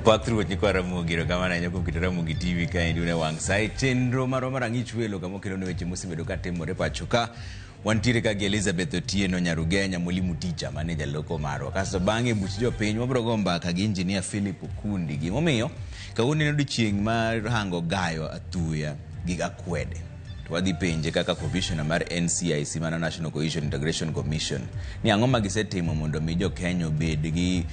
Opak Ruoth nyikwa Ramogi, erokamano ahinya kuom keto Ramogi TV kaendi une wang' sa e chenro marwa mar Ang'ich Welo kama okelonu weche mosebedo ka timore pacho ka. Wantiere ka gi Elizabeth Otieno Nyarugenya, mwalimu teacher mane jaloko marwa. Kasto bang'e buch jopiny wabiro go mbaka gi Engineer Philip Okundi. Gimomiyo kawuono en odiochieng' mar hango gayo athuya gi akwede. To wadhi penje kaka commissioner mar NCIC mano National Cohesion Integration Commission ni ang'o ma gisetimo mondo mi jo Kenya obed gi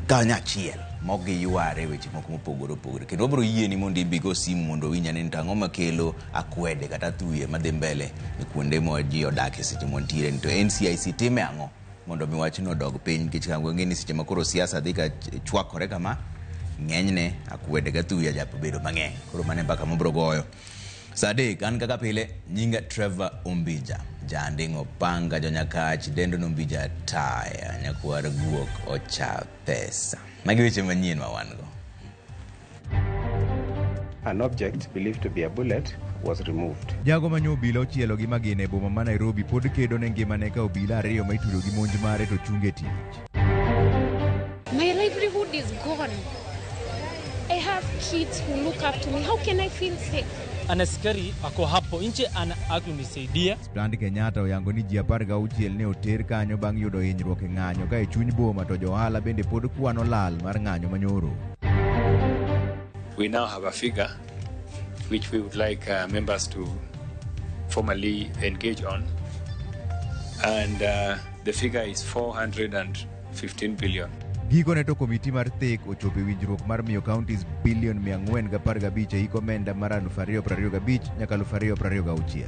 kanyachiel mok giyware weche moko mopogore opogore. Kendo wabiro yieni mondo ibi go simu mondo owinj ane ni to ang'o makelo akwede kata athuye madhi mbele e kuonde ma ji odake seche mwantiere ni to NCIC time ang'o mondo mi wachno odog piny nikech wang'e ni seche ma koro siasa dhi ka chwakore kama ng'enyne akwede gi athuya japo bedo mang'eny. Koro mano e mbaka mabiro goyo. Saa 3 an kaka pile nyinga Trevor Ombija janding'o panga jonyakach dendo nombija taya nyakwar guok ocha pesa. Magi weche manyien ma wan go. An object believed to be a bullet was removed. Jago manyo obila ochielo gi magina e boma ma Nairobi pod kedo ne ngimane ka obila ariyo ma itudo gi monj mare to chung e tich. My livelihood is gone. I have kids who look up to me. How can I feel safe? An askari ako hapo nje ana akunisaidia. Stand Kenyatta oyango ni ji 16 ne oter kanyo bang' yudo hinyruok e ng'anyo ka e chuny boma to jo ohala bende pod kwano lal mar ng'anyo manyoro. We now have a figure which we would like members to formally engage on, and the figure is 415 billion. Gikone to komiti mar thek ochopo e winjruok mar miyo counties bilion 415 e hik omenda mar 2025 nyaka 2026.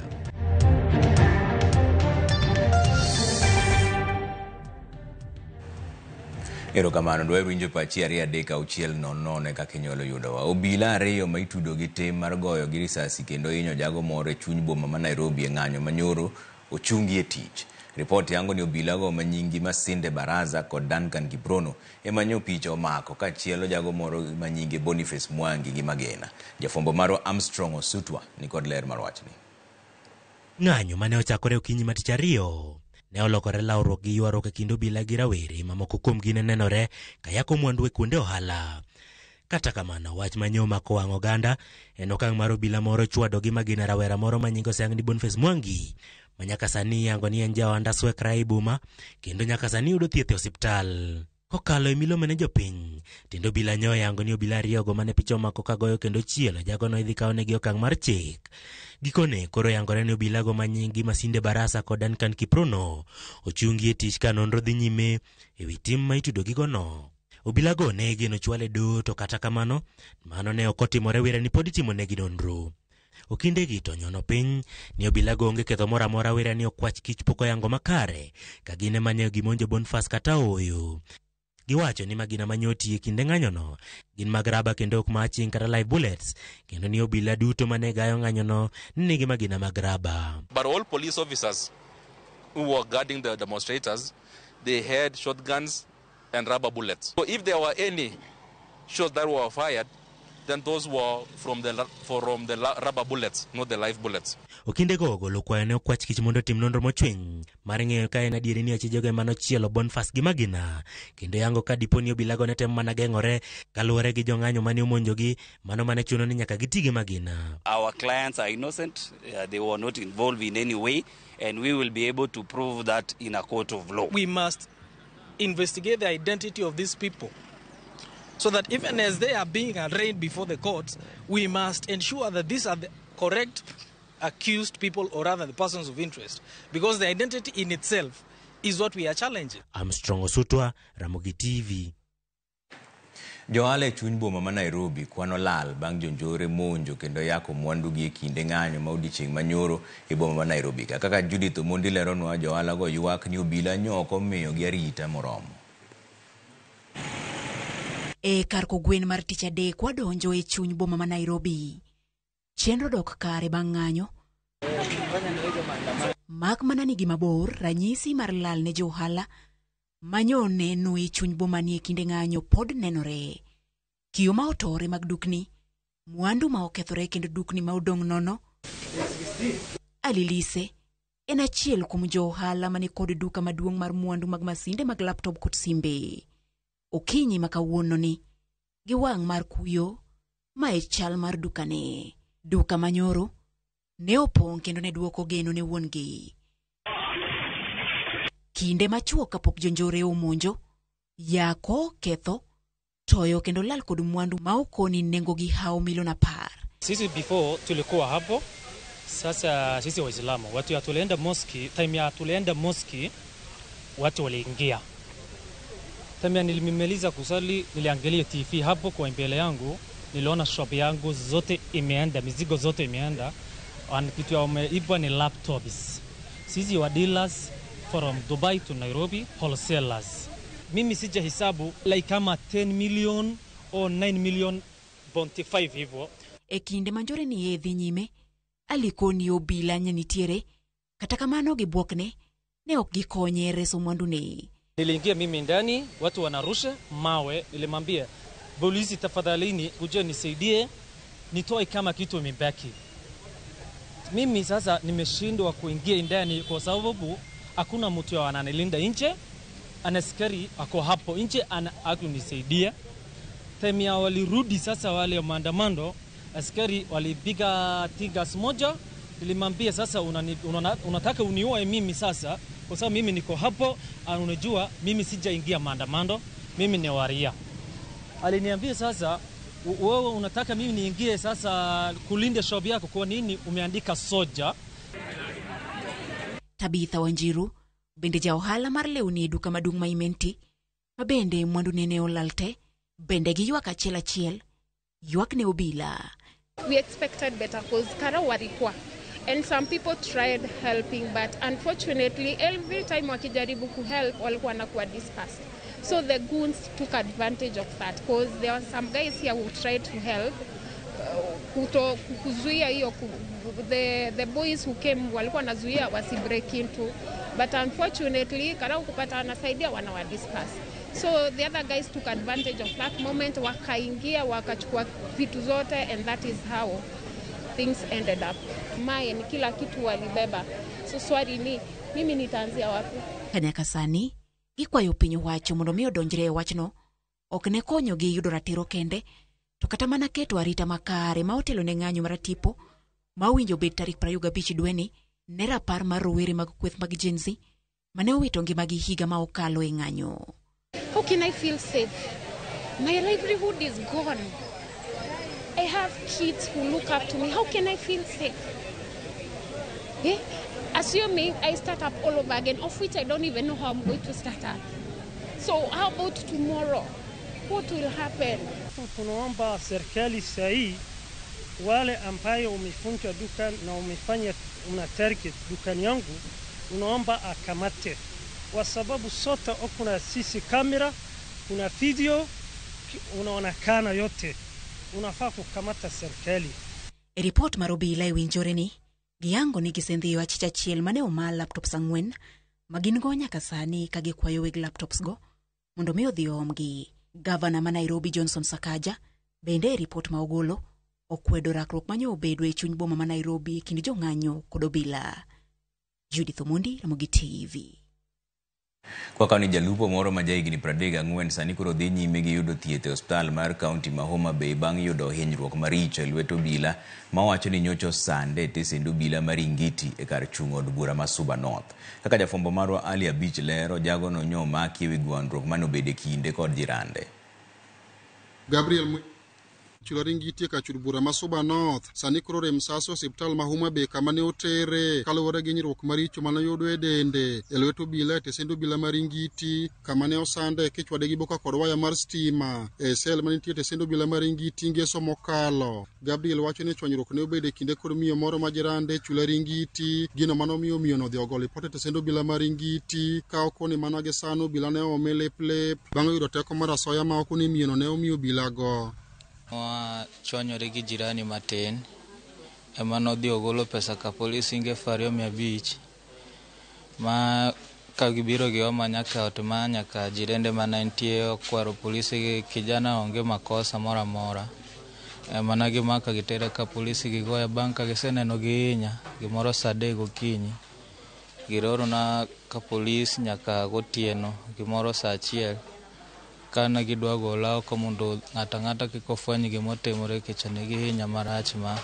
Erokamano, dwaher winjo pachi 2 3 6 0 0 kaka inyalo yudowa. Obila ariyo ma itudo gi tim mar goyo gi risasi kendo hinyo jago moro e chuny boma ma Nairobi e ng'anyo manyoro ochungi e tich. Ripot yango ni obilago ma nyinggi Masinde Baraza kod Duncan Kiprono ema nyo picha omako kachielo jago moro ma nyinge Boniface Mwangi gi magina. Jafwambo marwa Armstrong Osutwa ni kod ler mar wachni. Ng'anyo mane ochakore okinyi ma tich ariyo ne olokore lawruok gi ywaruok e kind obila gi rawere mamoko kuomgi ne nenore ka yako mwandu e kuonde ohala. Kata kamano, wach ma nyo omako wang' oganda en okang' mar obila moro chwado gi magina rawera moro ma nyinge oseyang ni Boniface Mwangi ma nyaka sani iyango ni en jaohand Aswekra e boma kendo nyaka sani yudo thieth e osiptal. Kokalo e milome ne jopiny, tiend obila nyo oyango ni obila ariyogo mane picha omako ka goyo kendo chielo jagono idhi kawnegi okang' mar chik. Gikone koro oyangore ni obilago ma nyinggi Masinde Barasa kod Duncan Kiprono ochungi e tich ka nonro dhi nyime e wi tim ma itudo gigono. Obilago ne igeno chwal e doho to kata kamano mano ne ok otimore wire ni pod itimonegi nonro. Okindegi to nyono piny ni obilago onge ketho moro amora wire ni okwach kich pok oyango makare ka gin ema ne gimonjo Boniface kata ooyo. Giwacho ni magina manyoti e kinde ng'anyono gin mag raba kendo ok matching kata live bullets kendo ni obila duto mane gayo ng'anyono nigi magina mag raba. But all police officers who were guarding the demonstrators, they had shotguns and rubber bullets. So if there were any shots that were fired, then those were from the rubber bullets, not the live bullets. Okindego ogolo kwayo ne okwach kich mondo otim nonro mochwiny mar ng'eyo ka en adieri ni achijego ema nochielo Boniface gi magina kendo yango ka dipo ni obilago ne temo mana geng'ore kaluwore gi jong'anyo mane omonjogi mano mane chuno ni nyaka giti gi magina. Our clients are innocent, they were not involved in any way, and we will be able to prove that in a court of law. We must investigate the identity of these people, so that even as they are being arraigned before the courts, we must ensure that these are the correct accused people, or rather the persons of interest, because the identity in itself is what we are challenging. Armstrong Osutwa, Ramogi TV. Johala e chuny boma ma Nairobi kwano lal bang' jonjore monjo kendo yako mwandugi e kinde ng'anyo ma odiechieng' manyoro e boma ma Nairobi. Kaka Judith Omondi leronwa, johala go ywak ni obila nyo ok omiyogi arita moromo. E kar kogwen mar tich adek wadonjo e chuny boma ma Nairobi. Chenro dok kare bang' ng'anyo. Mak mana ni gimabor, ranyisi mar lal ne johala manyo neno e chuny boma ni e kinde ng'anyo pod nenore. Kiyo ma otore mag dukni, mwandu ma okethore kendo dukni ma odong' nono. Alilise en achiel kuom jo ohala mani kod duka maduong' mar mwandu mag masinde mag laptop kod simbe. Okinyi ma kawuono ni Gi wang' mar kuyo, ma e chal mar dukane. Duka manyoro ne opong' kendo ne duoko geno ne wuon-gi. Kinde machuok kapok jonjore omonjo, yako, ketho, toyo kendo lal kod mwandu ma okoni nengogi hawo milion 10. Sisi before tulikuwa hapo, sasa sisi Waislamu watu ya tulienda mosque, time ya tulienda mosque watu waliingia. Time ya nilimaliza kusali, niliangalia TV hapo kwa mbele yangu, niliona shop yangu zote imeenda, mizigo zote imeenda. And kitu wameiba ni laptops. Sisi wa dealers from Dubai to Nairobi, wholesalers. Mimi sija hisabu like kama 10 million or 9 million 5 hivyo. E kinde ma njore ni e dhi nyime, alikoni obila ne nitiere, kata kamano gi bwokne, ne ok gikonye reso mwandune. Niliingia mimi ndani, watu wanarusha mawe, nilimwambia polisi, tafadhalini kuja nisaidie nitoe kama kitu imebaki. Mimi sasa nimeshindwa kuingia ndani kwa sababu hakuna mtu ananilinda nje, askari ako hapo nje anakunisaidia. Time ya walirudi sasa wale maandamano, askari walipiga tigas moja. Nilimwambia sasa unataka unioe mimi sasa kwa sababu mimi niko hapo, unajua mimi sijaingia maandamano, mimi ni waria. Aliniambia sasa wewe unataka mimi niingie sasa kulinda shop yako, kwa nini umeandika soja? Tabitha Wanjiru bende ja ohala mar lewni e duka maduong' ma Imenti, ma bende mwandu nene olal te, bende giywak achiel achiel, ywak ne obila. We expected better cause kara walikuwa. And some people tried helping, but unfortunately, every time wakijaribu kuhelp, walikuwa wanakuwa dispersed. So the goons took advantage of that because there were some guys here who tried to help. Kuzuia hiyo, the boys who came walikuwa wanazuia wasi break into. But unfortunately, karau kupata wanasaidia wanawa disperse. So the other guys took advantage of that moment, wakaingia, wakachukua vitu zote, and that is how things ended up. Mine, kila kitu walibeba. So swali ni, mimi nitaanzia wapi? Kanyaka sani, gikwayo piny owacho mondo mi odonjre e wachno, ok ne konyogi yudo ratiro kende, to kata mana keto arita makare ma otelo ne ng'anyo maratipo ma owinjo bed tarik 25 dweni ne rapar mar rowere mag kweth mag Gen Z mane owito ngimagi higa ma okalo e ng'anyo. How can I feel safe? My livelihood is gone. I have kids who look up to me. How can I feel safe? Eh? Assuming I start up all over again, of which I don't even know how I'm going to start up. So how about tomorrow? What will happen? Tunaomba serikali sahi wale ambayo umefunga duka na umefanya una target dukani yangu, unaomba akamate, kwa sababu sote kuna CC camera, kuna video, unaonekana yote, unafaa kukamata serikali. E ripot mar obila e winjore ni giyango ni gisendhiyo achich achiel mane oma laptops 4 ma gin go nyaka sani ka gikwayo weg laptops go mondo mi odhi oomgi. Gavana ma Nairobi Johnson Sakaja bende e ripot ma ogolo okwedo rakruok manyo obedo e chuny boma ma Nairobi e kind jong'anyo kod obila. Judith Omondi, Ramogi TV. Kwa kaoni jalupo moro ma jahigni 34 sani koro dhi nyime gi yudo thieth e osiptal mar kaunti ma Homa Bay bang' yudo hinyruok maricho e lwet obila ma wacho ni nyocha osande e tesend obila mar Ingiti e kar chung' od bura ma Suba North. Kaka jafwambo marwa Ali Abich lero, jagono nyo omaki ewi gwandruok mane obedo e kinde kod jirande. Gabriel Chula Ringiti e kar chud bura ma Suba North sani koro rem sasa e osiptal ma Homa Bay kama ne otere kaluwore gi hinyruok maricho mane oyudo e dende e lwet obila e tesend obila mar Ingiti kama ne osande kichwade gi boka kod waya mar stima e sel manitie e tesend obila mar Ingiti ngeso mokalo. Gabriel wacho ni chwanyruok ne obedo e kinde kod miyo moro ma jirande Chula Ringiti, gino mane omiyo miyono odhi ogo lipot e tesend obila mar Ingiti ka okoni mana gi sano obila ne oome lep lep bang' yudo teko mar asoya ma okoni miyono ne omiyo obilago. Wachwanyore gi jirani matin ema nodhi ogolo pesa ka polis inge 2500 ma ka gibiro gioma nyaka ot ma nyaka jirende mane nitie okwaro polisi gi kijana onge makosa moro amora ema ne gimaka gitere ka polisi gigoya. Bang' ka giseneno gihinya gimoro saa 3 gokinyi girorona ka polis nyaka gotieno gimoro saa 1 Kana gidwa gola oko mondo ng'ato ang'ata kik ofweny gimotimore nikech ne gihinya marach ma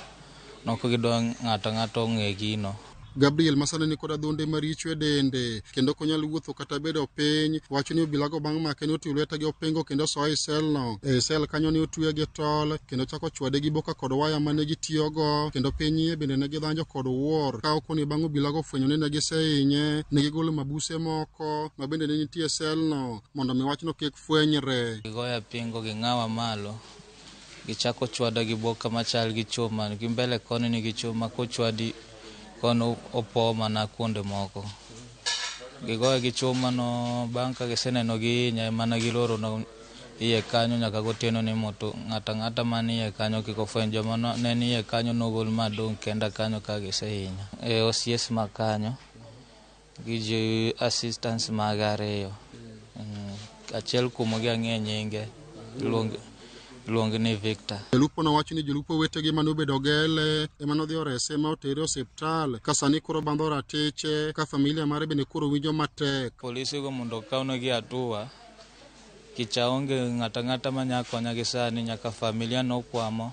nok gidwa ng'ato ang'ata ong'e gino. Gabriel masani ni kod adhonde maricho e dende kendo ok onyal wuotho kata bedo piny wacho ni obilago bang' make ne otweyo lwete gi opingo kendo osoye e selno. E sel kanyo ne otweye gi tol kendo chako chwade gi boka kod waya mane gitiyogo kendo piny iye bende ne gidhanjo kod wuor ka okoni bang' obilago fwenyo ni ne gisehinye ne gigolo mabuse moko ma bende ne nitie e selno mondo mi wachno kik fwenyre. Gigoya pingo ging'awa malo gichako chwada gi boka machal gi chuma gi mbele koni nigi chuma kochwadi kono opo mana kuonde moko. Gigoya gi chuma no bang' ka giseneno gihinya mana giloro na iye kanyo nyaka gotieno ni moto ng'ato ang'ata man iye kanyo kik ofweny joma ne ni iye kanyo nogol madong' kenda kanyo ka gisehinya. E OCS ma kanyo gi ji assistants maga ariyo. Achiel kuomgi ang'e nyinge iluonge ni Victor. Jalupo nowacho ni jolupo wetegi mane obedo gele ema nodhi orese ma otere e osiptal ka sani koro bandho ratiche ka familia mare bende koro winjo matek. Polisi go mondo okawnegi hatua kicha onge ng'ato ang'ata manya konya gi sani nyaka familia nokwamo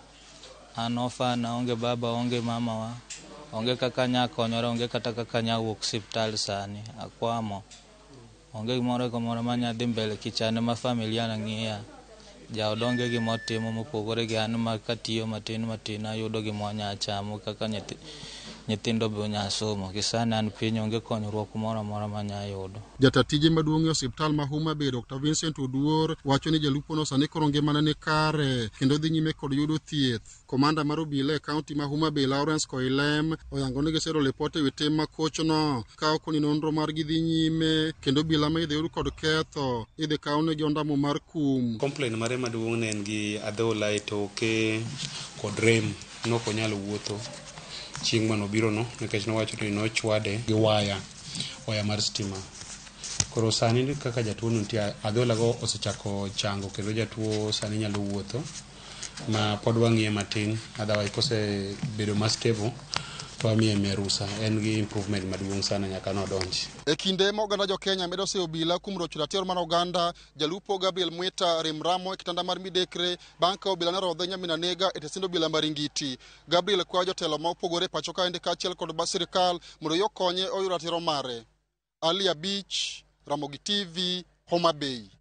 an orphan aonge baba aonge mamawa onge kaka anya konyora onge kata kaka anya wuok osiptal sani akwamo onge gimoro kamoro manya dhi mbele kichane ma familia na ng'iya jaoda onge gimotimo mopogore gi an ma katiyo matin matin ayudo gima wanya chamo kaka nyithindo be onya somo gi sani an piny onge konyruok moro amora manya yudo. Jata tije maduong' e osiptal ma Homa Bay Dr. Vincent Oduor wacho ni jalupono sani koro ngimane ni kare kendo dhi nyime kod yudo thieth. Komanda mar obila e kaunti ma Homa Bay Lawrence Koilem oyango ni giseyudo lipot ewi tim makochno ka okoni nonro margi dhi nyime kendo obila ma idhi yud kod ketho idhi kawnegi ondamo mar kum. Complain mare maduong' ne en gi adhola e toke kod rem nok onyal wuotho chieng' manobiro no nikech nowacho ni nochwade gi waya mar stima. Koro sani kaka jatuo no nitie adhola go osechako chango kendo jatuo sani nyalo wuotho ma pod wang'iye matin otherwise kosebedo ma stable to wamiye rusa en gi improvement maduong' sana nyaka nodonji. E kinde ma oganda jo Kenya medo seyo obila kuom rocho ratiro mar oganda, jalupo Gabriel Mwita rem ramo e kitanda mar midekre bang' ka obila ne rodhe nyamin nega e tesend obila mar Ingiti. Gabriel kwayo jotelo ma opogore e pacho kaendi kaachiel kod sirikal mondo yo konye oyud ratiro mare. Ali Abich, Ramogi TV, Homa Bay.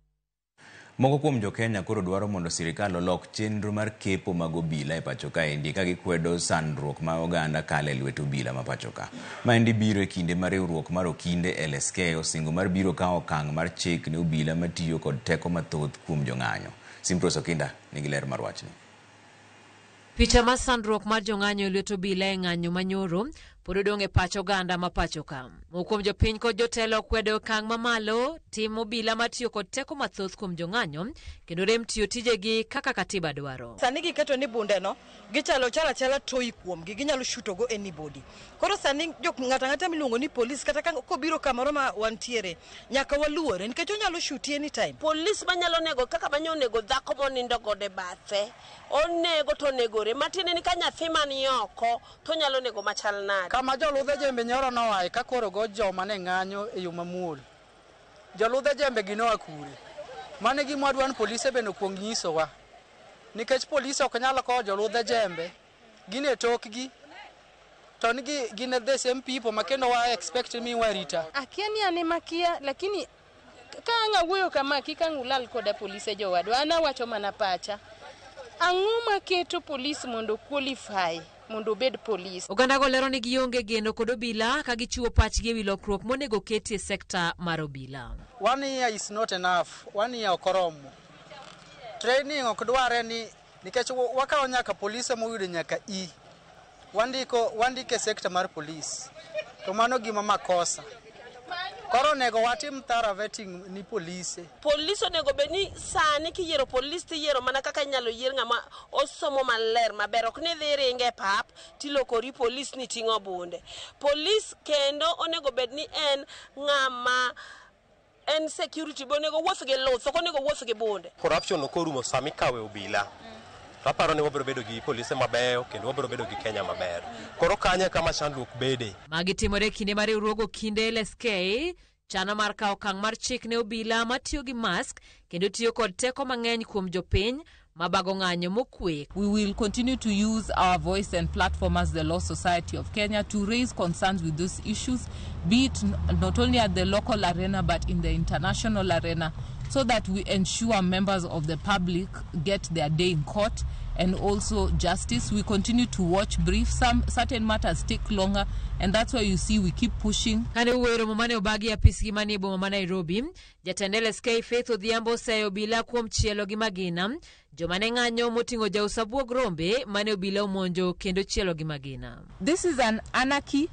Moko kuom jo Kenya koro dwaro mondo sirikal olok chenro mar kepo mag obila e pacho kaendi ka gikwedo sandruok ma oganda kale e lwet obila ma pacho ka. Maendi biro e kinde ma riwruok mar okinde LSK osingo mar biro kawo okang' mar chik ne obila matiyo kod teko mathoth kuom jong'anyo. Simpros Okinda nigi ler mar wachni. Picha mar sandruok mar jong'anyo e lwet obila e ng'anyo manyoro pod odong' e pach oganda ma pacho ka. Moko kuom jopiny kod jotelo okwedo okang' mamalo tim obila matiyo kod teko mathoth kuom jong'anyo kendo rem tiyo tijegi kaka katiba dwaro. Sani giketo ni bunde no gichalo chala chala toyi kuomgi ginyalo shuto go anybody. Koro sani jok ng'ato ang'ata miluongo ni police kata kobiro kamoro ma wantiere nyaka waluore nikech onyalo shuti anytime. Police manyalo nego kaka manyo onego dhako monindo godo e bathe onego to onegore matiende ni ka nyathi mani oko to onyalo nego machal nade. Kama joludhe jembe nyoro noaye ka koro go joma ne ng'anyo e yo mamuol. Joludhe jembe gi noa kure. Mano e gima wadwa ni polise bende okuong nyisowa. Nikech polise ok nyal kowo joludhe jembe, gin e tokgi, to ni gin the same people ma kendo wa expect ni warita. Akia ni an ema kia, lakini ka ang' awuoyo kama kik ang' ulal koda polise jowadwa, an awacho mana pacha. Ang'o maketo polis mondo qualify mondo obed polis? Ogandago lero ni gionge geno kod obila ka gichiwo pachgi ewi lokruok monego keti e sekta mar obila. 1 year is not enough. 1 year ok oromo. Training ok dware ni nikech wakawo nyaka polise moyudo nyaka E. Wandiko e sekta mar polis. To mano gima makosa. Koro onego watim thorough vetting ni polise. Polis onego bed ni sani kiyiero polis tiyiero mana kaka inyalo yier ng'ama osomo maler maber ok ni dhi ringe e pap tilokori polis ni ting'o bunde. Polis kendo onego bed ni en ng'ama en security be onego wuoth gi luth ok onego wuoth gi bunde. Corruption ok orumo sama ikawe obila. Aparo ni wabiro bedo gi polise mabeyo kendo wabiro bedo gi Kenya maber. Koro kanyo kama chandruok bede. Magi timore kinde ma riwruog okinde LSK chano mar kawo okang' mar chik ne obila matiyo gi mask kendo tiyo kod teko mang'eny kuom jopiny mabago ng'anyo mokwe. We will continue to use our voice and platform as the Law Society of Kenya to raise concerns with these issues, be it not only at the local arena but in the international arena, so that we ensure members of the public get their day in court and also justice. We continue to watch briefs. Some certain matters take longer, and that's why you see we keep pushing. Kane wuoyo romo mane obagi e apisgi manie boma ma Nairobi, jatend LSK Faith Odhiambo oseyo obila kuom chielo gi magina joma ne ng'anyo moting'o jaus abuog rombe mane obila omonjo kendo chielo gi magina. This is an anarchy,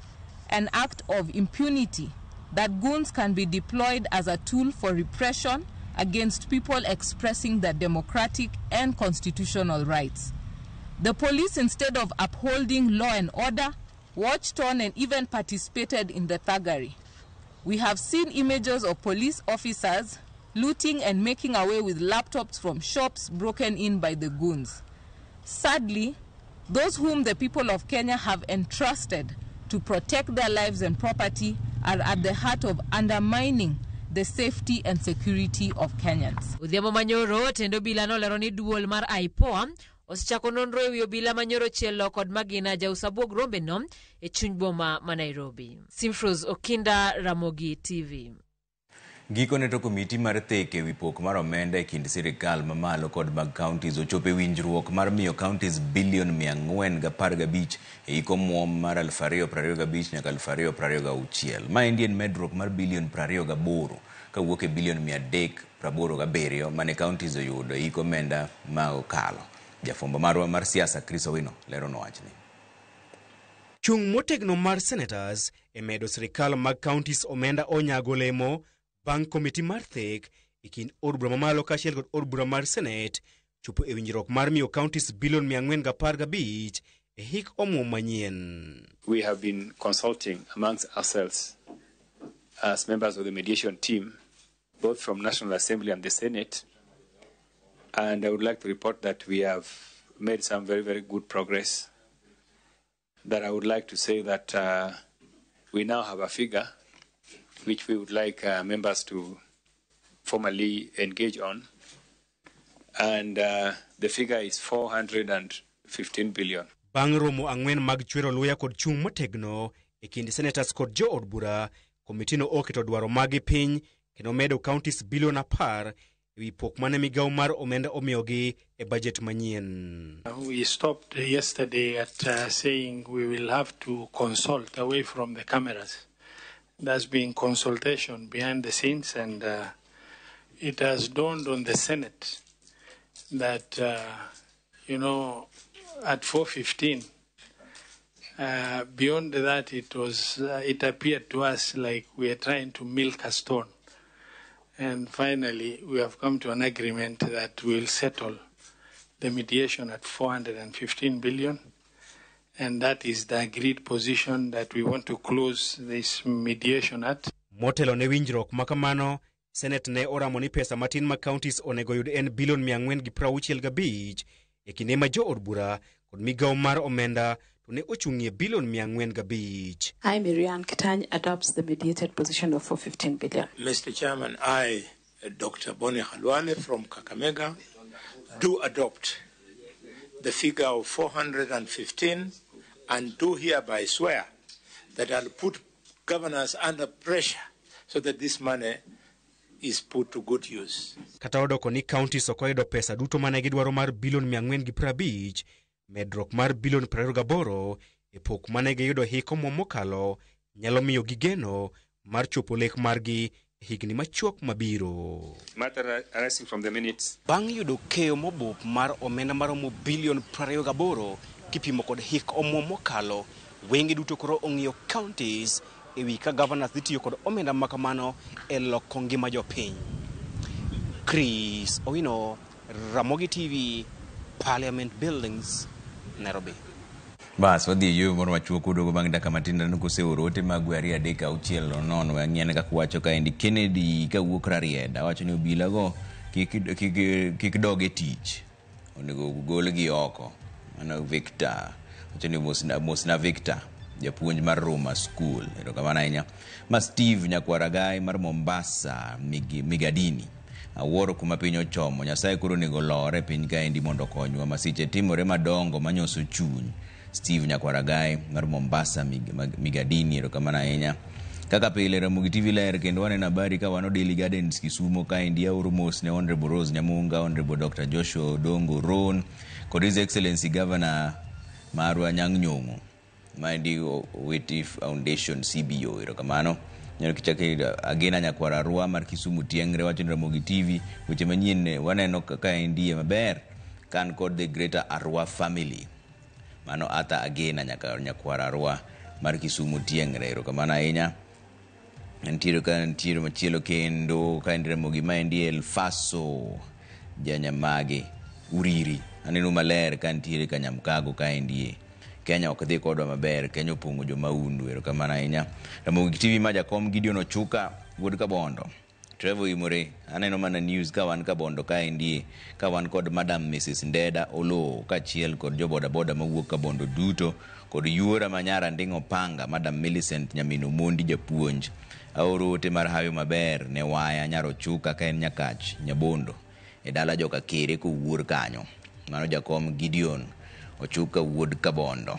an act of impunity that goons can be deployed as a tool for repression against people expressing their democratic and constitutional rights. The police, instead of upholding law and order, watched on and even participated in the thuggery. We have seen images of police officers looting and making away with laptops from shops broken in by the goons. Sadly, those whom the people of Kenya have entrusted to protect their lives and property are at the heart of undermining the safety and security of Kenyans. Odhiambo manyoro tend obila nolero ni duol mar IPOA osechako nonro ewi obila manyoro chielo kod magina jaus abuog rombe no e chuny boma ma Nairobi. Simfros Okinda, Ramogi TV. Gikone to komiti mar thek ewi pok mar omenda e kind sirikal mamalo kod mag counties ochopo e winjruok mar miyo counties bilion 415 e hik omuom mar 2025 nyaka 2026. Maendi en medruok mar bilion 28 kawuok e bilion 387 mane counties oyudo e hik omenda ma okalo. Jafwambo marwa mar siasa Chris Owino leronwa wachni. Chung' motegno mar senators e medo sirikal mag counties omenda onyago olemo bang' komiti mar thek e kind od bura mamalo kaachiel kod od bura mar senate chopo e winjruok mar miyo counties bilion 415 e hik omuom manyien. We have been consulting amongst ourselves as members of the mediation team, both from National Assembly and the Senate, and I would like to report that we have made some very, very good progress. That I would like to say that we now have a figure which we would like members to formally engage on, and the figure is 415 billion. Bang' romo ang'wen mag chwero luya kod chung' motegno e kind senators kod jood bura, komitino oketo dwaro magi piny kendo medo counties bilion 10 ewi pok mane migawo mar omenda omiyogi e bajet manyien. We stopped yesterday at saying we will have to consult away from the cameras. There's been consultation behind the scenes, and it has dawned on the Senate that, at 4:15, beyond that, it appeared to us like we are trying to milk a stone. And finally, we have come to an agreement that we'll settle the mediation at 415 billion. And that is the agreed position that we want to close this mediation at. Motelo ne winjruok makamano, Senate ne oramo ni pesa matin ma counties onego yud en bilion 465 e kinde ma jood bura kod migawo mar omenda to ne ochung'ie bilion 405. I, Marianne Kitany, adopts the mediated position of 415 billion. Mr. Chairman, I, Dr. Boni Khalwale from Kakamega, do adopt the figure of 415 and do hereby swear that I'll put governors under pressure so that this money is put to good use. Kata odoko ni counties ok oyudo pesa duto mane gidwaro mar bilion 450, medruok mar bilion 28 e pok mane giyudo hik omuom mokalo nyalo miyo gigeno mar chopo lek margi e higni machuok mabiro. Matter arising from the minutes. Bang' yudo keyo mobup mar omenda maromo bilion 28 kipimo kod hik omuom mokalo, wenge duto koro ong'iyo counties ewi ka governors dhi tiyo kod omenda makamano e loko ngima jopiny. Chris Owino, Ramogi TV, Parliament Buildings, Nairobi. Bas, wadhi e yueyo moro machuok kudogo bang' dakika matin aneno koseoro ote mag 2 3 6 0 we ang'iane kaka wacho kaendi. Kennedy kawuok Rarieda wacho ni obilago kik dog e tich, onego golgi oko. Mano Victor wacho ni mosna Victor. Japuonj mar Roma School. Erokamano ahinya. Ma Steve Nyakwaragai mar Mombasa Migadini. Awuoro kuma piny ochomo. Nyasaye koro onego olore e piny kaendi mondo okonywa. Masiche timore madongo manyoso chuny. Steve Nyakwaragai mar Mombasa Migadini. Erokamano ahinya. Kaka pile Ramogi TV ler kendo waneno habari ka wan Odili Gardens Kisumo kaendi aoro mos ne Honorable Rose Nyamunga, Honorable Dr. Joshua Odongo Ron kod His Excellency Governor marwa Anyang' Nyong'o. Maendi Owiti Foundation CBO. Erokamano. Nyalo kichako Agena Nyakwar Arua mar Kisumu Tieng're wacho ni Ramogi TV weche manyien waneno kaendi maber kan kod the Greater Arua family. Mano Arthur Agena Nyakwar Arua mar Kisumu Tieng're. Erokamano ahinya. Nitiere ka nitiere machielo kendo kaendi Ramogi maendi Elfaso Janyamage Uriri. Aneno maler ka nitiere Kanyamkago kaendi. Kenya ok dhi kodwa maber, Kenya opong'o jomaundu. Erokamano ahinya. Ramogi TV ma jakom Gideon Ochuka wuod Kabondo. Trevor Imore, aneno mana news ka wan Kabondo kaendi, ka wan kod Madam Mrs. Ndeda Oloo kaachiel kod jo boda boda mawuok Kabondo duto kod yuora manyara Nding'o Panga, Madam Millicent Nyamin Omondi japuonj. Aoro ote mar hawi maber ne waya nyar Ochuka ka en Nyakach Nyabondo e dala joka Kere kowuor kanyo. Mano jakom Gideon Ochuka wuod Kabondo.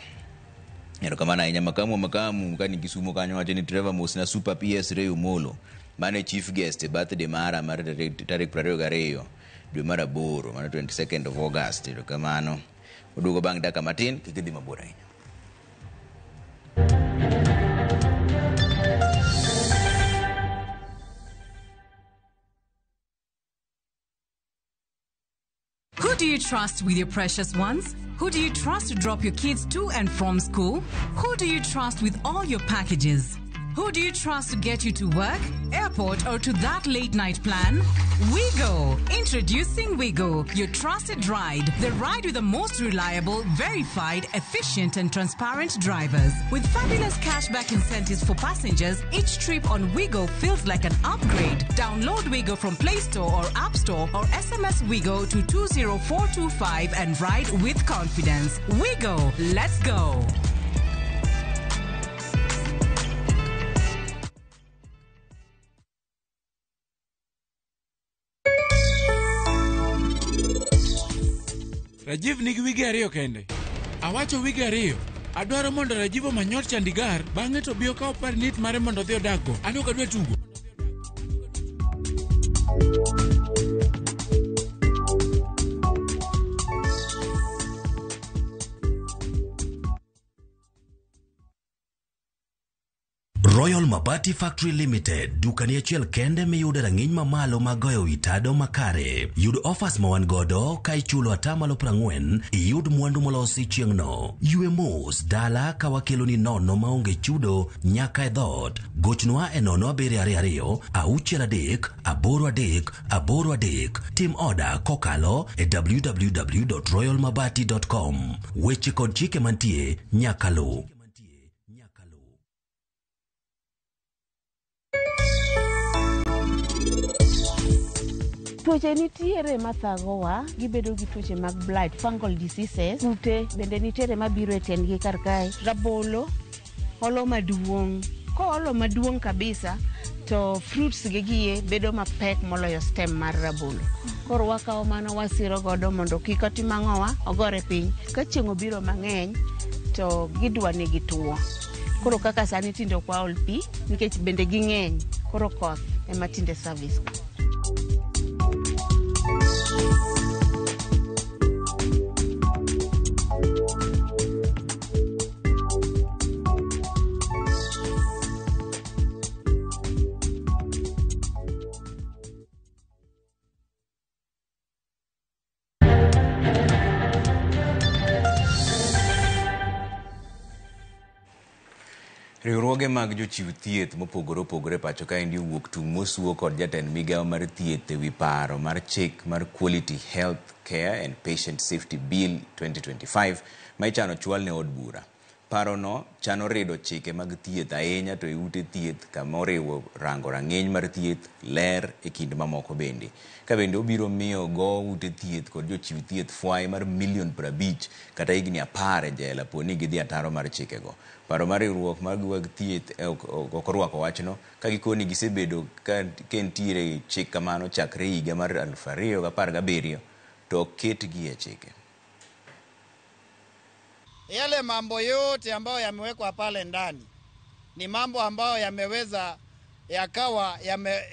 Erokamano ahinya. Makamu Makamu kani Kisumo kanyo wacho ni Trevor mosna Super PS Ray Omolo mane chief guest e birthday mara mar tarik 22 dwe mar 8 mano 22nd of August. Erokamano. Oduogo bang' dakika matin, kik idhi mabor ahinya. Who do you trust with your precious ones? Who do you trust to drop your kids to and from school? Who do you trust with all your packages? Who do you trust to get you to work, airport, or to that late night plan? Wigo! Introducing Wigo, your trusted ride. The ride with the most reliable, verified, efficient, and transparent drivers. With fabulous cashback incentives for passengers, each trip on Wigo feels like an upgrade. Download Wigo from Play Store or App Store or SMS Wigo to 20425 and ride with confidence. Wigo, let's go! Rajiv nigi wige ariyo kende. Awacho wige ariyo. Adwaro mondo Rajiv omany ot Chandigarh, bang'e to obi okaw parnit mare mondo odhi odakgo. An ok adwa tugo. Royal Mabati Factory Limited, dukani achiel kende miyude rang'iny mamalo mag goyo wi tado makare. Yud offers ma wan godo ka ichulo atamalo 40, iyud mwandu molosi chieng'no. Ywe mos dala ka wakeloni nono maonge chudo nyaka e dhoot. Gochnwa e 0722 63 83 83. Tim oda kokalo e www.royalmabati.com. Weche kod chike mantie nyaka luw. Tuoche nitiere mathagowa, gibedo gi tuoche mag blight, fungal diseases, kute bende nitiere mabiro e tiendgi kar kae. Rabolo olo maduong', koolo maduong' kabisa to fruits gi gie bedo mapek moloyo stem mar rabolo. Koro wakawo mano wasiro godo mondo kik otim ang'owa, ogore piny. Ka chieng' obiro mang'eny to gidwa ni gituo. Koro kaka sani tinde ok waol pi nikech bende ging'eny, koro koth ema tinde service. Riwruoge mag jochiw thieth mopogore opogore pacho kaendi owuok tung' mosuo kod jatend migawo mar thieth ewi paro mar chik mar Quality Health Care and Patient Safety Bill 2025 ma ichano chwal ne od bura. Parono chano rido chike mag thieth ahinya to e ute thieth kama oriwo rango rang'iny mar thieth, ler e kind mamoko bende. Ka bende obiro miyo go ute thieth kod jochiw thieth fwai mar milion 50 kata higni 10 e jela po ni gidhi ataro mar chikego. Paro mar riwruok mag weg thieth ok orwako wachno ka gikoni gisebedo ka nitiere chik kamano chakre higa mar 2017 to ok ketgi e chike. Yale mambo yote ambayo yamewekwa pale ndani ni mambo ambayo yameweza yakawa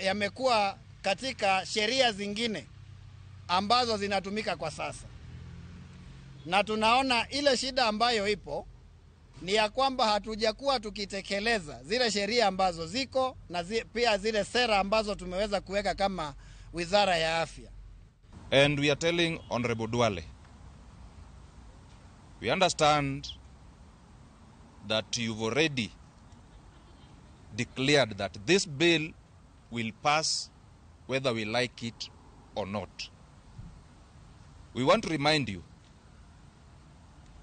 yamekuwa katika sheria zingine ambazo zinatumika kwa sasa. Na tunaona ile shida ambayo ipo ni ya kwamba hatujakuwa tukitekeleza zile sheria ambazo ziko na pia zile sera ambazo tumeweza kuweka kama Wizara ya Afya. And we are telling Honorable Duale, we understand that you've already declared that this bill will pass whether we like it or not. We want to remind you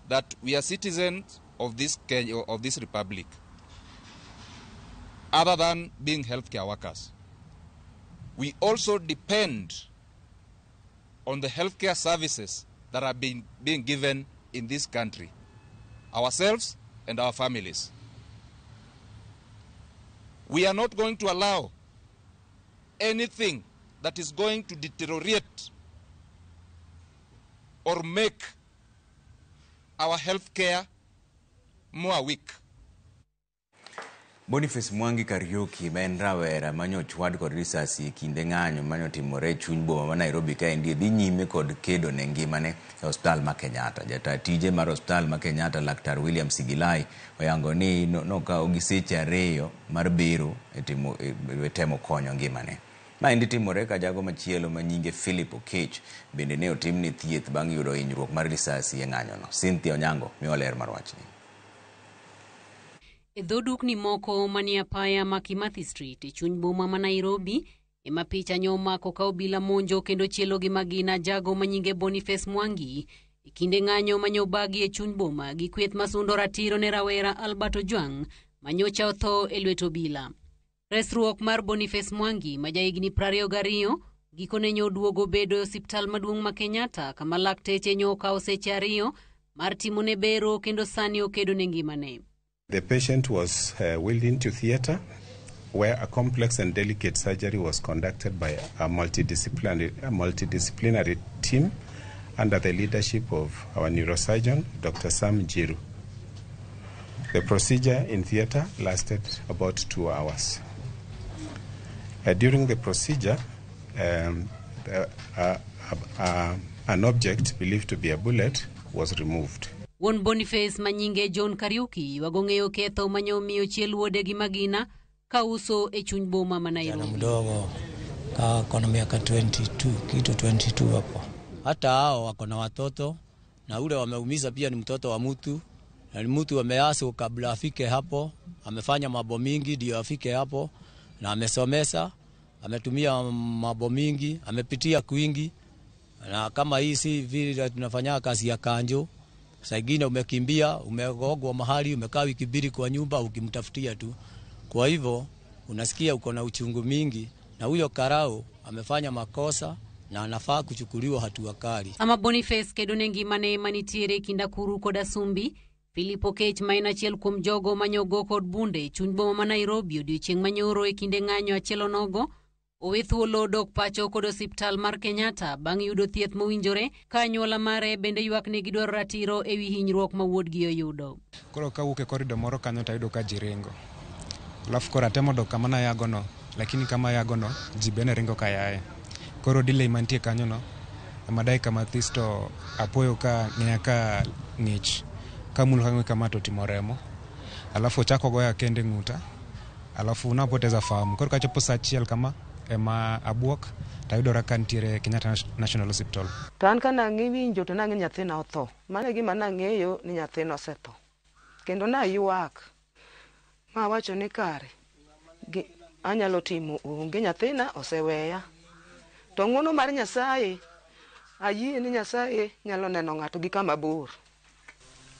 that we are citizens of this Kenya, of this republic, other than being healthcare workers. We also depend on the healthcare services that are being given in this country, ourselves and our families. We are not going to allow anything that is going to deteriorate or make our healthcare more weak. Boniface Mwangi Kariuki ma en rawera manyochwad kod risasi e kinde ng'anyo manyotimore e chuny boma ma Nairobi kaendi dhi nyime kod kedo ne ngimane e osiptal ma Kenyatta. Jata tije mar osiptal ma Kenyatta Laktar William Sigilai oyango ni nokawo gi seche 2 mar bero e temo konyo ngimane. Maendi timore ka jago machielo ma nyinge Philip Okech bende ne otimne thieth bang' yudo hinyruok mar risasi e ng'anyono. Cynthia Onyango miwa ler mar wachni. E dho dukni moko manie apaya ma Kimathi Street e chuny boma ma Nairobi ema picha nyomako ka obila monjo kendo chielo gi magina jago manyinge Boniface Mwangi e kinde ng'anyo manyobagi e chuny boma gi kweth masundo ratiro ne rawera Albert Ojwang manyocha otho e lwet obila. Resruok mar Boniface Mwangi ma jahigni 22 gikone nyoduogo bedo e osiptal maduong' ma Kenyatta kama lakteche nyokawo seche 2 mar timone bero kendo sani okedo ne ngimane. The patient was wheeled into theater where a complex and delicate surgery was conducted by a multidisciplinary team under the leadership of our neurosurgeon, Dr. Sam Jiru. The procedure in theater lasted about 2 hours. During the procedure, an object believed to be a bullet was removed. Wuon Boniface manyinge John Kariuki wagong'eyo ketho manyomiyo chiel wuode gi magina kauso e chuny boma ma Nairobi. Kijana mdogo ka miaka 22 kitu 22 hapo. Hata hao wako na watoto na ule wameumiza pia ni mtoto wa mtu na ni mtu ameasi kabla afike hapo, amefanya mambo mingi ndio afike hapo na amesomesa, ametumia mambo mingi, amepitia kwingi. Na kama hii si vile tunafanya kazi ya kanjo. Saa ingine umekimbia, umegogwa mahali, umekaa wiki mbili kwa nyumba ukimtafutia tu. Kwa hivyo unasikia uko na uchungu mingi, na huyo karao amefanya makosa na anafaa kuchukuliwa hatua kali. Ama Boniface kedo ne ngimane manitiere kinda kuru kod Asumbi, Philip Okech ma en achiel kuom jogo manyogo kod bunde chuny boma ma Nairobi odiochieng' manyoro e kinde ng'anyo achiel onogo owe thuolo dok pacho kod osiptal mar Kenyatta bang' yudo thieth mowinjore ka anyuola mare bende ywak ne gidwaro ratiro ewi hinyruok ma wuodgi oyudo. Koro kawuok e korido moro kanyo to ayudo ka ji ringo. Alafu koro atemo dok kama nayagono, lakini kama ayagono ji bende ringo ka yaye. Koro delay mantie kanyono ema dakika mathis to apoyo ka ng'eya ka ng'ich. Kamulo kang'we kama to otimo remo. Alafu ochako goya kende ng'uta. Alafu napoteza fahamu. Koro kachopo saa achiel kama ema abuok tayudora ka nitiere Kenyatta National Hospital. To an ka nang'iwinjo to nang'e nyathina otho. Mano e gima nang'eyo ni nyathina osetho. Kendo naywak mawacho ni kare anyalo timo onge, nyathina oseweya. To ng'wono mar Nyasaye, ayie ni Nyasaye nyalo neno ng'ato gi kama bor.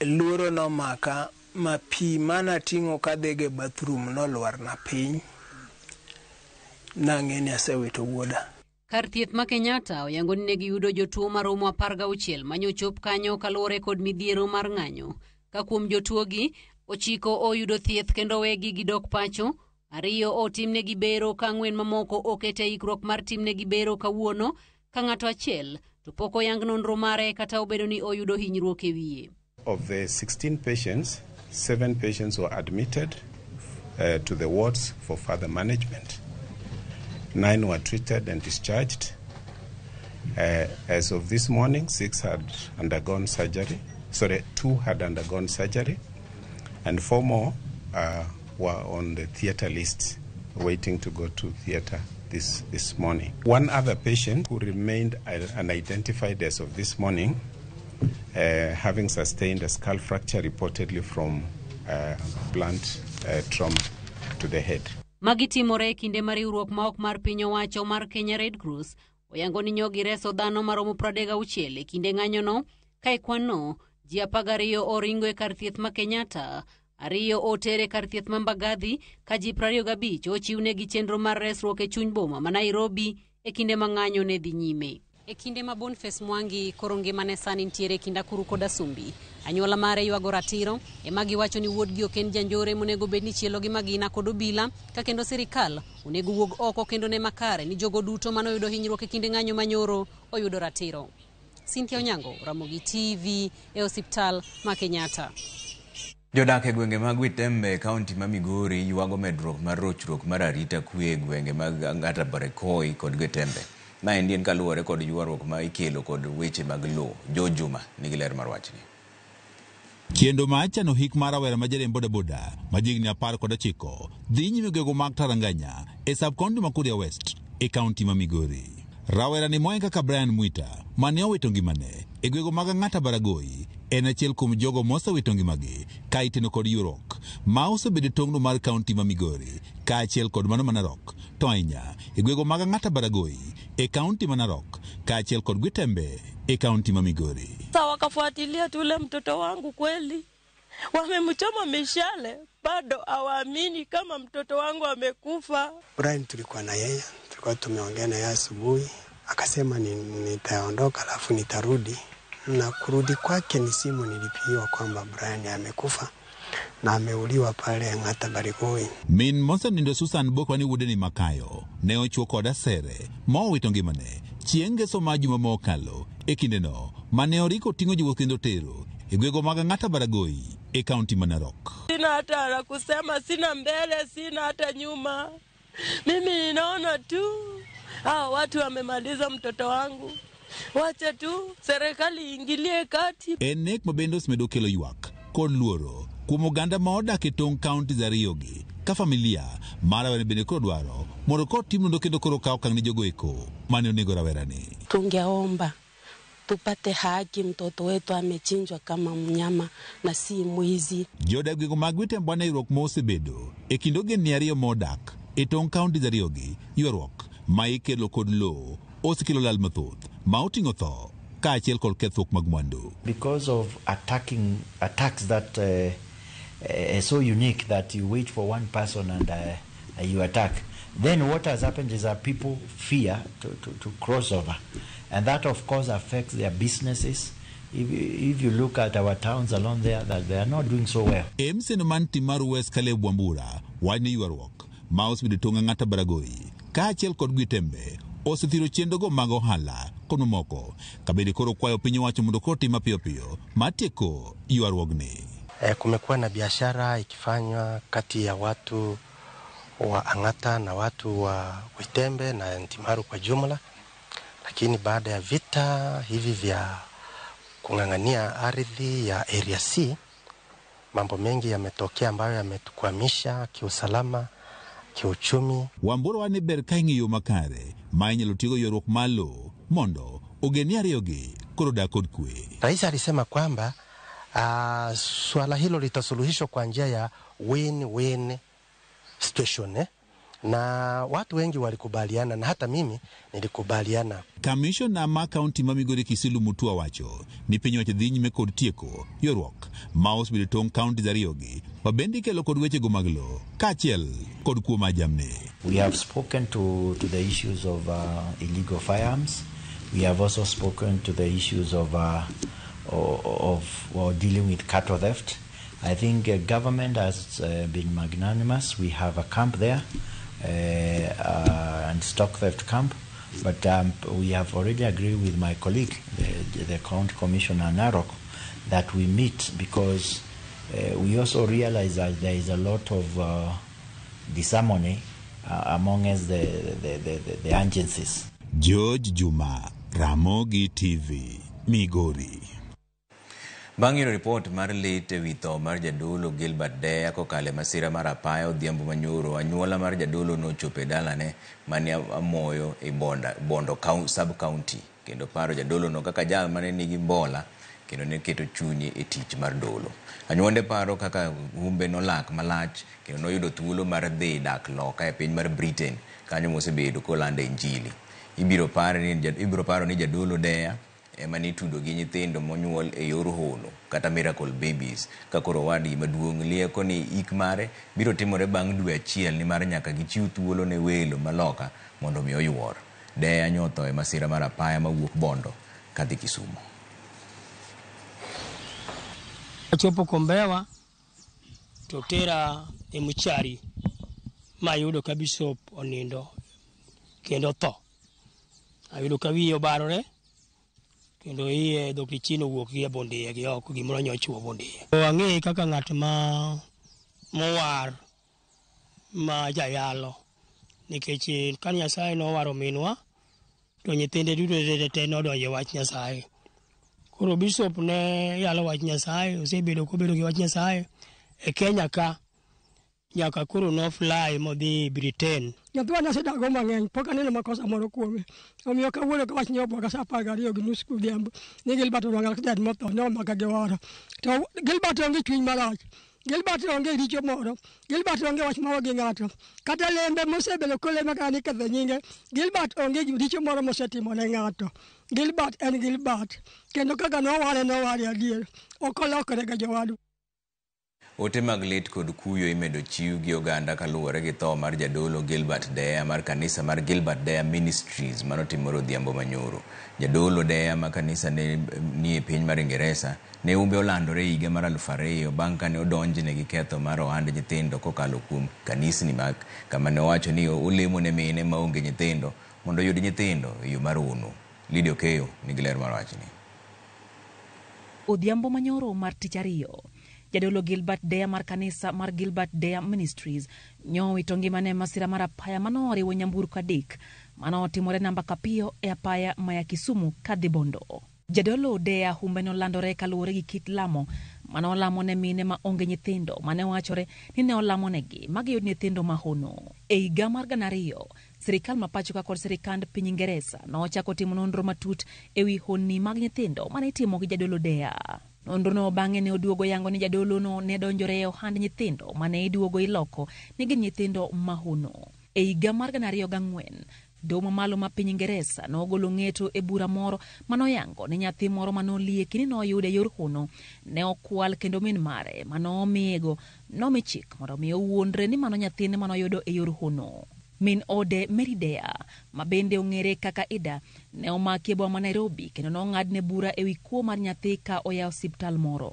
Luoro nomaka Ma pi manating'o kadhigo e bathroom nolwarna piny. Nang'e ni asewito wuoda. Kar thieth ma Kenyatta oyango ni ne giyudo jotuo maromo 16 manyochop kanyo kaluwore kod midhiero mar ng'anyo. Ka kuom jotuogi, 9 oyudo thieth kendo wegi gidok pacho, 2 otimnegi bero ka 4 mamoko okete ikruok mar timnegi bero kawuono ka ng'ato achiel to pok oyang nonro mare kata obedo ni oyudo hinyruok e wiye. Of the 16 patients, 7 patients were admitted to the wards for further management. 9 were treated and discharged. As of this morning, 6 had undergone surgery. Sorry, 2 had undergone surgery, and 4 more were on the theater list, waiting to go to theater this morning. One other patient who remained unidentified as of this morning, having sustained a skull fracture reportedly from blunt trauma to the head. Magi timore e kinde ma riwruok ma ok mar piny owacho mar Kenya Red Cross oyango ni nyogi reso dhano maromo 36 e kinde ng'anyono ka e kwanno ji 12 oringo e kar thieth ma Kenyatta, 2 otere kar thieth ma Mbagathi ka ji 25 ochiwnegi chenro mar resruok e chuny boma ma Nairobi e kinde ma ng'anyo ne dhi nyime. E kinde ma Boniface Mwangi koro ngimane sani nitiere e kind akuru kod asumbi, anyuola mare ywago ratiro ema giwacho ni wuodgi ok en janjore monego bed ni chielo gi magina kod obila ka kendo sirikal onego wuog oko kendo ne makare ni jogo duto manoyudo hinyruok e kinde ng'anyo manyoro oyudo ratiro. Cynthia Onyango, Ramogi TV e osiptal ma Kenyatta. Jodak e gwenge mag Witembe e kaunti ma Migori ywago medruok mar rochruok mar arita kwe e gwenge mag Ang'ata Barakoi kod Gwetembe. Maendi en kaluwore kod ywaruok ma ikelo kod weche mag lowo. Joe Juma nigi ler mar wachni. Kendo ma chano hik mar rawera ma jariemb bodaboda ma jahigni 19 dhi nyime gwenge mag Taranganya e sub-county ma Kuria West e kaunti ma Migori. Rawera ni moen kaka Brian Mwita mane owito ngimane e gwenge mag Ang'ata Baragoi en achiel kuom jogo mosewito ngimagi ka iteno kod ywaruok ma osebedo e tong'no mar kaunti ma Migori kaachiel kod mano ma Narok, to ahinya e gwenge mag Ang'ata Baragoi e kaunti ma Narok kaachiel kod Gwetembe e kaunti ma Migori. Sasa wakafuatilia tule mtoto wangu kweli, wamemchoma mishale, bado hawaamini kama mtoto wangu amekufa. Brian tulikuwa na yeye, tulikuwa tumeongea na yeye asubuhi, akasema nitaondoka alafu nitarudi, na kurudi kwake ni simu nilipigiwa kwamba Brian amekufa na ameuliwa pale Ang'ata Baragoi. Min mosenindo Susan Boko ni wuode ni makayo ne ochuo kod asere ma owito ngimane chieng' ngeso mar juma mokalo e kindeno mane oriko ting'o jowuoth kendo tero e gwenge mag Ang'ata Baragoi e kaunti ma Narok. Sina hata la kusema, sina mbele, sina hata nyuma. Mimi ninaona tu hao watu wamemaliza mtoto wangu. Wacha tu serikali iingilie kati. En nek ma bende osemedo kelo ywak kod luoro kuom oganda ma odak e tong' kaunti ariyogi ka familia mar rawera bende koro dwaro mondo koro tim nonro kendo koro kaw okang' ne jogo eko mane onego rawerani. Tungeomba tupate haki, mtoto wetu amechinjwa kama mnyama na si mwizi. Jodak gwenge mag Gwetembe wane ywaruok ma osebedo e kind ogendni ariyo modak e tong' kaunti ariyogi, ywaruok ma ikelo kod lowo osekelo lal mathoth ma oting'o tho kaachiel kod kethruok mag mwandu. Because of attacks that are so unique that you wait for one person and you attack. Then what has happened is that people fear to cross over. And that of course affects their businesses. If you look at our towns along there, that they are not doing so well. MCN man Timaru West Caleb Wambura wach ni ywaruok ma osebedo tong' Ang'ata Baragoi kaachiel kod Gwetembe osethiro chenrogo mag ohala kod mamoko ka bende koro kwayo piny owacho mondo koro tim mapiyo piyo mar tieko ywaruogni. Kumekuwa na biashara ikifanywa kati ya watu wa Ang'ata na watu wa Gwetembe na Ntimaru kwa jumla, lakini baada ya vita hivi vya kung'ang'ania ardhi ya Area C, mambo mengi yametokea ambayo yametukwamisha kiusalama, kiuchumi. Wambura wane ber ka ing'iyo makare ma inyalo tigo ywaruok mar lowo mondo ogendni ariyogi koro dak kod kwe. Rais alisema kwamba swala hilo litasuluhishwa kwa njia ya win-win situation, eh? Na watu wengi walikubaliana na hata mimi nilikubaliana. Kamishona ma kaunti ma Migori Kisilu Mutua wacho ni piny owacho dhi nyime kod tieko ywaruok ma osebedo tong' counties ariyogi ma bende ikelo kod wechego mag lowo kaachiel kod kuo mar jamni. We have spoken to the issues of illegal firearms. We have also spoken to the issues of dealing with cattle theft. I think government has been magnanimous. We have a camp there, and stock theft camp. But we have already agreed with my colleague, the county commissioner Narok, that we meet because we also realize that there is a lot of disharmony among us, the agencies. George Juma, Ramogi TV, Migori. Bang' yudo ripot mar lit ewi tho mar jadolo Gilbert Deya kokalo e masira mar apaya odhiambo manyoro, anyuola mar jadolo nochopo e dalane mane Amoyo e Bondo sub-county kendo paro jadolono kaka jal mane nigi mbola kendo ne keto chunye e tich mar dolo. Anyuonde paro kaka humbe nolak malach kendo noyudo thuolo mar dhi dak loka e piny mar Britain kanyo mosebedo kolando injili. Ibiro paro ni jadolo Deya ema nitudo gi nyithindo monyuol e yor hono kata miracle babies ka koro owadgi maduong' lieko ni ik mare biro timore bang' dwe achiel nimar nyaka gichiw thuolo ne welo maloka mondo mi oyuor. Deya nyotho e masira mar apaya mawuok Bondo kadhi Kisumu. Achopo Kombewa to tera e muchari mayudo ka bishop onindo kendo tho. Ayudo ka wiye obarore kendo iye dhok lichino owuok gi e bondiye gi oko gimoro nyochuo bondiye. Ang'eye kaka ng'at ma mowar ma jayalo nikech ka Nyasaye nowaro minwa to nyithinde duto te nodonjo e wach Nyasaye. Koro bishop ne yalo wach Nyasaye, osebedo kobedo gi wach Nyasaye e Kenya ka nyaka koro no fly modhi Britain. Nyathiwa nasedago mang'eny, pok aneno makosa moro kuome. Omiyo kawuono ka wach ni obwoga sa 12:30 odhiambo ni Gilbert onwang'o accident motho, nomaka gi wuoro. To Gilbert onge chuny marach, Gilbert onge richo moro, Gilbert onge wach moro gi ng'ato. Kata lembe mosebedo kolemo kaka niketho nyinge, Gilbert onge richo moro mosetimo ne ng'ato. Gilbert en Gilbert, kendo kaka noware noware adier, ok olokore ga jowadu. Ote mag lit kod kuyo imedo chiw gi oganda kaluwore gi tho mar jadolo Gilbert Deya mar kanisa mar Gilbert Deya Ministries manotimore odhiambo manyoro. Jadolo Deya ma kanisa ne ni e piny mar Ingeresa ne umbe olandore e higa mar 2000 bang' kane odonjne gi ketho mar ohand nyithindo kokalo kuom kanisni mag kama ne owacho ni olemo ne mine maonge nyithindo mondo oyud nyithindo e yo mar hono. Lydia Okeyo nigi ler mar wachni. Odhiambo manyoro mar tich ariyo, jadolo Gilbert Deya mar kanisa mar Gilbert Deya Ministries nyowito ngimane masira mar apaya manoriwo nyamburko adek manotimore namba kapiyo e apaya maya Kisumu kadhi Bondo. Jadolo Deya humbe nolandore kaluwore gi kit lamo manolamo ne mine ma onge nyithindo mane wachore ni ne olamonegi magiyud nyithindo mahono. E higa mar 2000, sirikal ma pacho ka kod sirikand piny Ingeresa nochako timo nonro matut ewi honni mag nyithindo mane itimo gi jadolo Deya. Nonrono bang'e ne oduogo yango ni jadolono ne donjore e ohand nyithindo mane iduogo iloko ni gin nyithindo mahono. E higa mar 2004, doho mamalo ma piny Ingeresa nogolo ng'eto e bura moro manoyango ni nyathi moro manolieki ni noyude e yor hono ne okwal kendo min mare manomiyego nomi chik mondo mi owuondre ni mano nyathine manoyudo e yor hono. Min ode Mary Deya, ma bende ong'ere kaka Ida, ne omaki e boma ma Nairobi kendo nong'adne bura ewi kuo mar nyathi ka oya osiptal moro.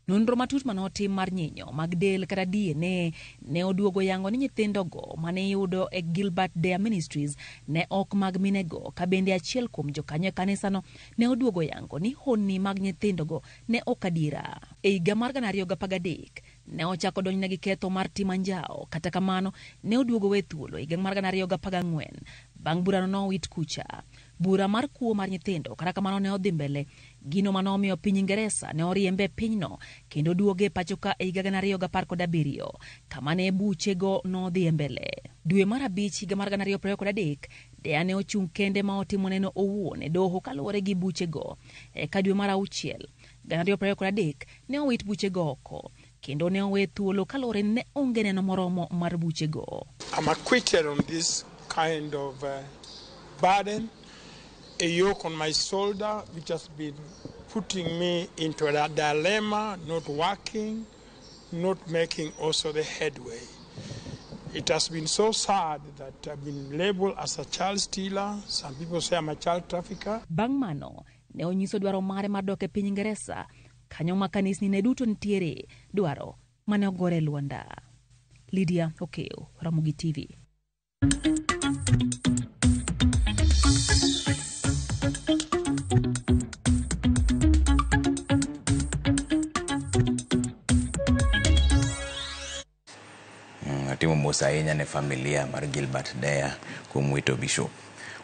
Nonro matut manotim mar nyinyo mag del kata DNA ne oduogo yango ni nyithindogo mane iyudo e Gilbert Deya Ministries ne ok mag minego, ka bende achiel kuom jokanyo e kanisano ne oduogo yango ni honni mag nyithindogo ne ok adiera. E higa mar 2013, ne ochako donjne gi ketho mar timo anjawo, kata kamano ne oduogo we thuolo e higa mar 2014 bang' burano nowit kucha. Bura mar kuo mar nyithindo kata kamano ne odhi mbele, gino manomiyo piny Ingeresa ne oriembe e pinyno kendo duoge e pacho ka e higa 2017 kama ne buchego nodhi mbele. Dwe mar abich higa mar 2023, Deya ne ochung' kende ma otimo neno owuon e doho kaluwore gi buchego. Eka dwe mar auchiel 2023 ne owit buchego oko. kendo ne owe thuolo kaluwore ni ne onge neno moromo mar buchego. I'm acquitted on this kind of burden, a yoke on my shoulder which has been putting me into a dilemma, not working, not making also the headway. It has been so sad that I've been labeled as a child stealer. Some people say I'm a child trafficker. Bang' mano, ne onyiso dwaro mare mar dok e piny Ingeresa, kanyo ma kanisni ne duto nitiere, dwaro mane ogore lwanda. Lydia Okeo, Ramogi TV. Atimo mos ahinya ne familia mar Gilbert Deya kuom wito Bishop.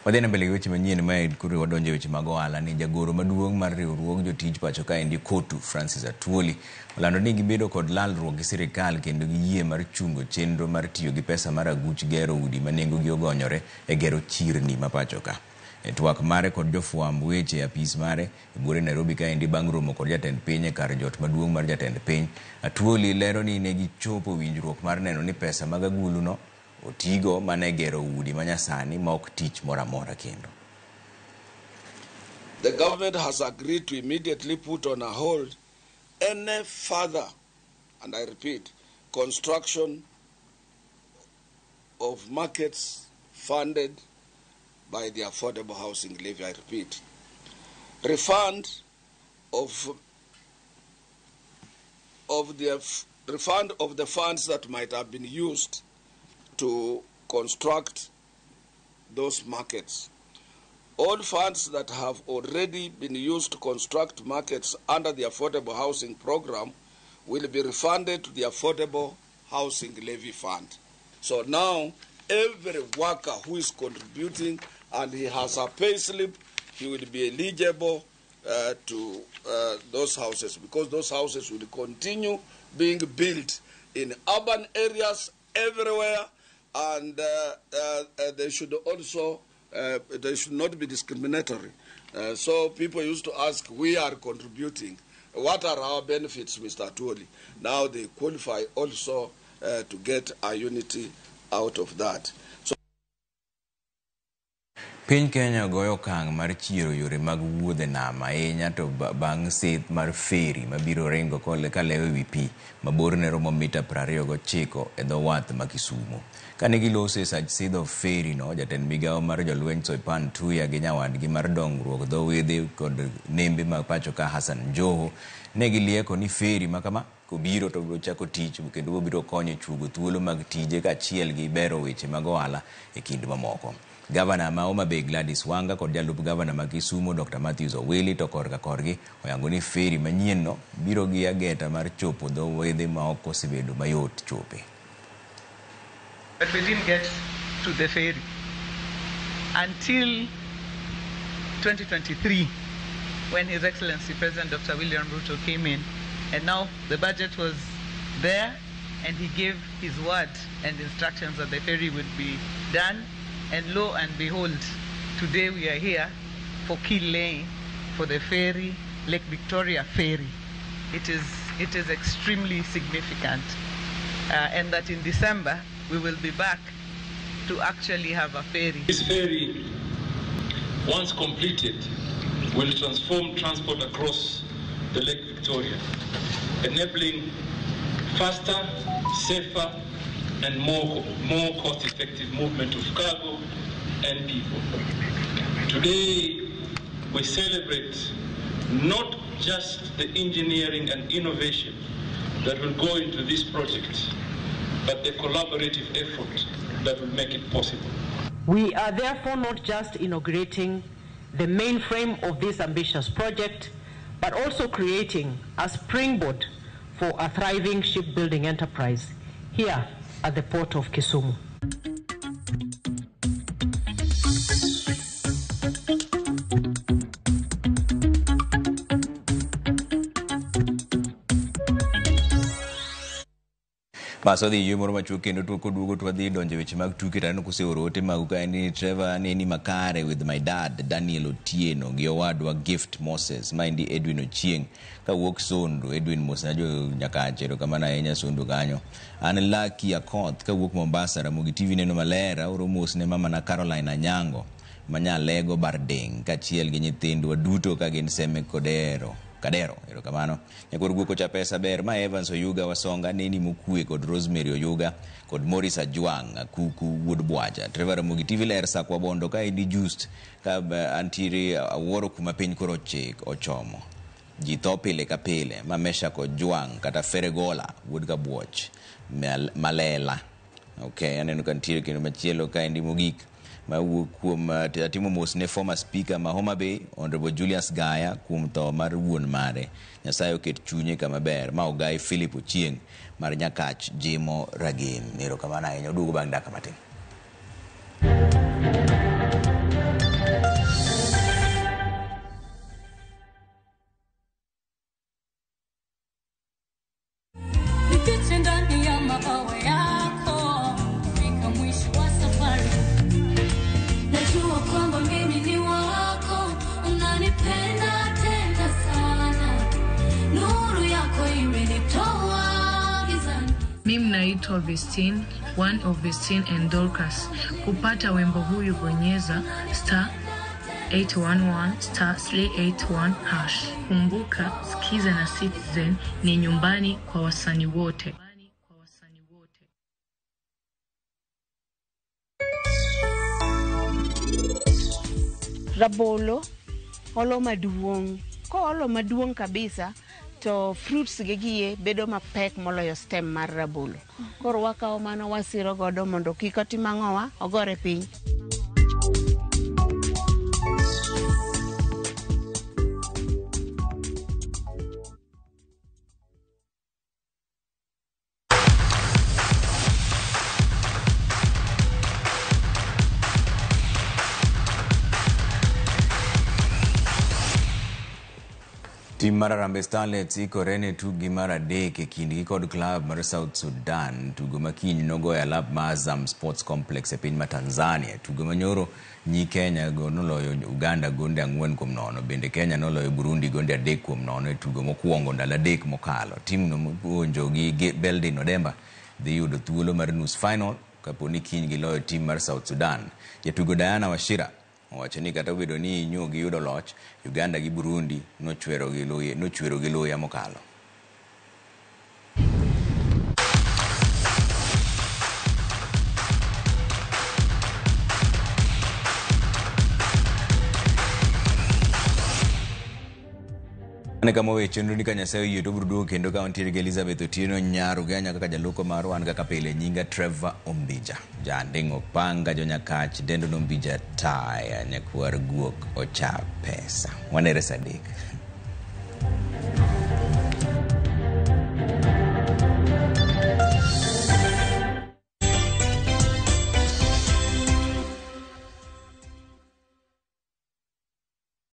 Wadhi mbele gi weche manyien ma koro wadonjo e weche mag ohala ni jagoro maduong' mar riwruog jotij pacho kaendi KOTU Francis Atwoli olando ni gibedo kod lalruok gi sirikal kendo giyie mar chungo chenro mar tiyo gi pesa mar aguch gero udi ma nengogi ogonyore e gero chirni ma pacho ka. E twak mare kod jofwamb weche e apis mare e buore Nairobi kaendi bang' romo kod jatend piny e kar jot maduong' mar jatend piny, Atwoli lero ni ne gichopo winjruok mar neno ni pesa mag aguluno otigo mana e gero udi manyasani ma ok tich moro amora kendo. The government has agreed to immediately put on a hold any further, and I repeat, construction of markets funded by the Affordable Housing Levy, I repeat. Refund of the funds that might have been used to construct those markets. All funds that have already been used to construct markets under the Affordable Housing Program will be refunded to the Affordable Housing Levy Fund. So now, every worker who is contributing and he has a pay slip, he will be eligible to those houses, because those houses will continue being built in urban areas everywhere, and they should also they should not be discriminatory. So people used to ask, we are contributing. What are our benefits, Mr. Atwoli? Now they qualify also to get a unity out of that. So Piny Kenya goyo okang' mar chiero yore mag wuoth e nam ahinya to bang' seth mar feri mabiro ringo kalewo ewi pi ma borne romo mita 29 e dho wath ma Kisumu. Kane giloso e sach sidho feri no, jatend migawo mar jolweny Soipan Tuya gi nyawadgi mar dongruok dho wedhe kod nembe mag pacho ka Hassan Joho ne gilieko ni feri ma kama kobiro to biro chako tich kendo biro konyo e chuogo thuolo mag tije kaachiel gi bero weche mag ohala e kind mamoko. Gavana ma Homa Bay Gladys Wanga kod jalup gavana ma Kisumu Dr. Matthews Owili to korka korgi oyango ni feri manyien no biro gi ageta mar chopo dho wedhe ma ok osebedo mayot chope. But we didn't get to the ferry until 2023, when His Excellency President Dr. William Ruto came in, and now the budget was there, and he gave his word and instructions that the ferry would be done. And lo and behold, today we are here for keel laying for the ferry, Lake Victoria ferry. It is extremely significant, and that in December we will be back to actually have a ferry. This ferry, once completed, will transform transport across the Lake Victoria, enabling faster, safer, and more cost-effective movement of cargo and people. Today, we celebrate not just the engineering and innovation that will go into this project, but the collaborative effort that will make it possible. We are therefore not just inaugurating the mainframe of this ambitious project, but also creating a springboard for a thriving shipbuilding enterprise here at the port of Kisumu. Bas wadhi yie moro machuok kendo to koduogo to wadhi donjo e weche mag tuke to aneno koseoro ote magu ka en ni Trevor neni makare with my dad Daniel Otieno gi owadwa Gift Moses. Maendi Edwin Ochieng kawuok Sondu. Edwin mos na jo Nyakache, erokamano ahinya Sondu kanyo. An Lucky Akoth kawuok Mombasa, Ramogi TV neno maler, aoro mos ne mamana Caroline Anyango manyalego Bardeng kaachiel gi nyithindwa duto ka gin Seme Kodero. Kadero, erokamano. Nyakwar guok ocha pesa ber ma Evans Oyuga Wasonga neni mokue kod Rosemary Oyuga kod Morris Ajwang' Akuku wuod Bwacha. Trevor Ramogi TV ler sakwa bondo ka endi just ka antiere awuoro kuma piny koro ochomo. Ji tho pile ka pile ma Meshak Ojwang' kata Feregola wuod Kabuoch Malela. Okay, aneno ka nitiere kendo machielo ka endi mogik mawuok kuom atimo mos ne former speaker ma Homa Bay Honorable Julius Gaya kuom tho mar wuon mare. Nyasaye oket chunye kama ber. Ma Ogai Philip Ochieng mar Nyakach Jimo Ragem. Erokamano ahinya. Oduogo bang' dakika matin. Nifiche ndani ya mabawa yako fika mwisho wa safari. Najua kwamba mimi ni wako, unanipenda tena sana. Nuru yako imenitoa gizani. Mimi naitwa Vestine, one of Vestine and Dorcas. Kupata wimbo huyu bonyeza star 811 star 381 hash. Kumbuka, Skiza na Citizen ni nyumbani kwa wasanii wote. Rabolo olo maduong'. Koolo maduong' kabisa to fruits gi gie bedo mapek moloyo stem mar rabolo. Koro wakawo mano wasiro godo mondo kik otim ang'owa ogore piny. Tim mar Harambee Starlets ikore ne tukgi mar adek e kindgi kod klab mar South Sudan. Tugo ma kiny nogoyo alap mar Azam Sports Complex e piny ma Tanzania. Tugo manyoro nyi Kenya go noloyo Uganda gonde 4-0. Bende Kenya noloyo Burundi gonde 3-0 e tugo mokwongo ndalo 3 mokalo. Timno mopuonjo gi Beldin Odemba dhi yudo thuolo mar nus final kapo ni kiny giloyo tim mar South Sudan. Jatugo Diana Wachira owacho ni kata obedo ni nyo giyudo loch, Uganda gi Burundi nochwero gi luya mokalo. Ane kama weche neno ni ka Nyasaye oyie to obiro duogo kendo ka wantiere gi Elizabeth Otieno Nyar Ugenya kaka jalupo marwa, an kaka pile nyinga Trevor Ombija. Janding' Opanga jonyakach dendo Nombija taya nyakwar guok ocha pesa. Wanere saa 3.